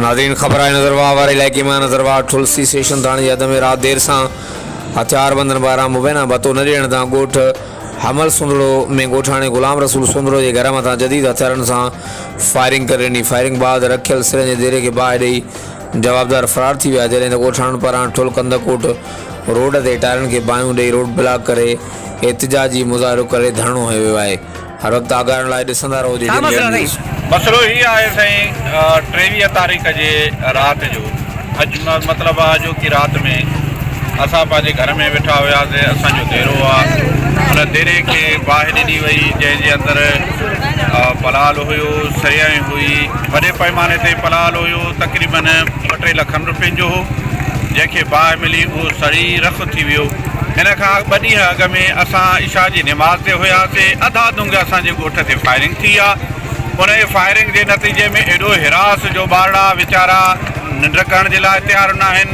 ناظرين خبر آهي نظرواهه واري علائقي مان نظرواهه ٺلسي سيشن ٿاڻي جي حد ۾ رات دير سان هٿياربندن پاران مبينا ڀتو نه ڏيڻ تان ڳوٺ حمل سنڌڙو ۾ ڳوٺاڻي غلام رسول سنڌڙو جي گهر مٿان جديد هٿيارن سان فائرنگ ڪري ڏني فائرنگ بعد رکيل سرن جي ديري کي باهه ڏئي جوابدار فرار ٿي ويا جڏهن ته ڳوٺاڻن پاران ٺل ڪنڌڪوٽ روڊ تي ٽائرن کي باهيون ڏئي روڊ بلاڪ ڪري احتجاجي مظاهرو ڪري ڌرڻو هنيو ويو آهي هر وقت آگاهه رهڻ لاء ڏسندا رهو جي ڇا ڊي مسئلو نيوز. سائين؟ مسئلو هي آهي سائين 23 تاريخ جي رات جو اڄ مطلب آ اڄوڪي رات ۾ اسان پنهنجي گهر ۾ ويٺا هياسي اسان جو ديرو آ ان ديري کي باهه ڏني وئي جنهن جي اندر پلال هيو سريائين هئي وڏي پئماني تي پلال هيو تقريبن ٻه ٽي لکن روپين جو هو جنهن کي باهه ملي اهو سڙي رک ٿي ويو ان کان ٻه ڏينهن اڳ ۾ اسان عشاء جي نماز تي هياسي اڌا دنگ اسان جي ڳوٺ تي فائرنگ ٿي آ انهي فائرنگ جي نتيجي ۾ ايڏو هراس جو ٻارڙا ويچارا ننڊ ڪرڻ جي لاء تيار ناهن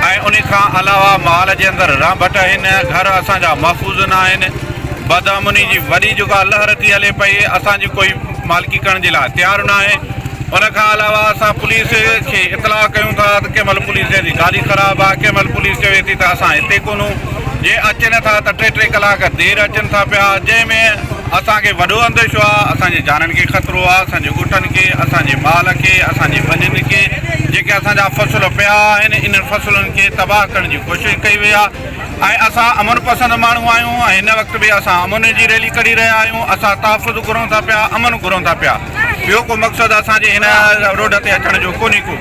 ۽ انهي کان علاوه مال جي اندر رانڀٽ آهن گهر اسان جا محفوظ ناهن بدامني جي وڏي جيڪا لهر ٿي هلي پئي اسان جي ڪوئي مالڪي ڪرڻ جي لاء تيار ناهي ان کان علاوه اسان پوليس کي اطلاع ڪيون ٿا ته ڪنهن مهل پوليس چئي ٿي گاڏي خراب آهي ڪنهن مهل پوليس چوي ٿي ته اسان هتي ڪونهون جي اچن ٿا ته ٽي ٽي ڪلاڪ دير اچن ٿا پيا جنهن ۾ اسان کي وڏو انديشو آهي اسان جي جانن کي خطرو آهي اسان جي ڳوٺن کي اسان جي مال کي اسان جي ٻنين کي جيڪي اسان جا فصل پيا آهن انهن فصلن کي تباهه ڪرڻ جي ڪوشش ڪئي وئي آهي ۽ اسان امن پسند ماڻهو آهيون ۽ هن وقت به اسان امن جي ريلي ڪڍي رهيا آهيون اسان تحفظ گهرون ٿا پيا امن گهرون ٿا پيا ٻيو ڪو مقصد اسان جي هن روڊ تي اچڻ جو ڪونهي ڪو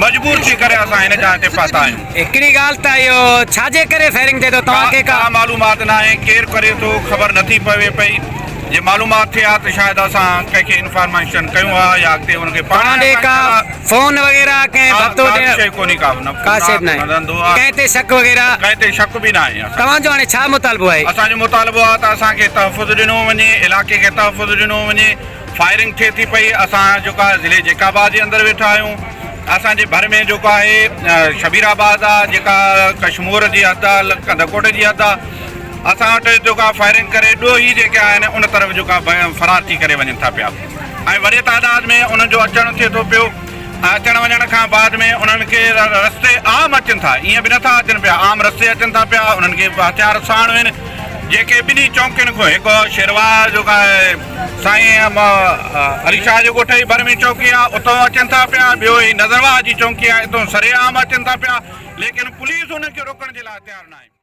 مجبور ٿي ڪري اسان هن جاء تي پهتا آهيون. هڪڙي ڳالهه ته اهو ڇا جي ڪري فائرنگ ٿئي ٿو توهان کي ڪا. ڪا معلومات ناهي ڪير ڪري ٿو خبر نٿي پوي پئي جي معلومات ٿئي ها ته شايد اسان ڪنهن کي انفارميشن ڪيون ها يا اڳتي ان کي پاڻ توهان ڏي ڪا فون وغيره ڪنهن ڀتو ڪا ڏيڻ به شيء ڪونهي ڪا نه ڪا فون شيء آ به ناهي نه ڌنڌو آ ڪنهن تي شڪ وغيره ڪنهن تي شڪ به ناهي اسان توهان جو هاڻي ڇا مطالبو آهي؟ اسان جو مطالبو آ ته اسان کي تحفظ ڏنو وڃي علائقي کي تحفظ ڏنو وڃي فائرنگ ٿئي ٿي پئي اسان جيڪا ضلعي جيڪب آباد جي اندر ويٺا آهيون اسان جي ڀر ۾ جيڪو آهي شبير آباد آ جيڪا ڪشمور جي حد آ ڪنڌڪوٽ جي حد آ اسان وٽ جيڪا فائرنگ ڪري ڏوهي جيڪي آهن ان طرف جيڪا فرار ٿي ڪري وڃن ٿا پيا ۽ وڏي تعداد ۾ انهن جو اچڻ ٿئي ٿو پيو ۽ اچڻ وڃڻ کان بعد ۾ انهن کي رستي عام اچن ٿا ائين به نٿا اچن پيا عام رستي اچن ٿا پيا انهن کي هٿيار ساڻ آهن جيڪي ٻنهي چونڪين کان هڪ شيرواهه جو سائين علي شاهه جي ڳوٺ جي ڀر ۾ چونڪي آهي اتان اچن ٿا پيا ٻيو هي نظرواهه جي چونڪي آهي اتان سري عام اچن ٿا پيا ليڪن پوليس انهن کي روڪڻ جي لاء تيار ناهي.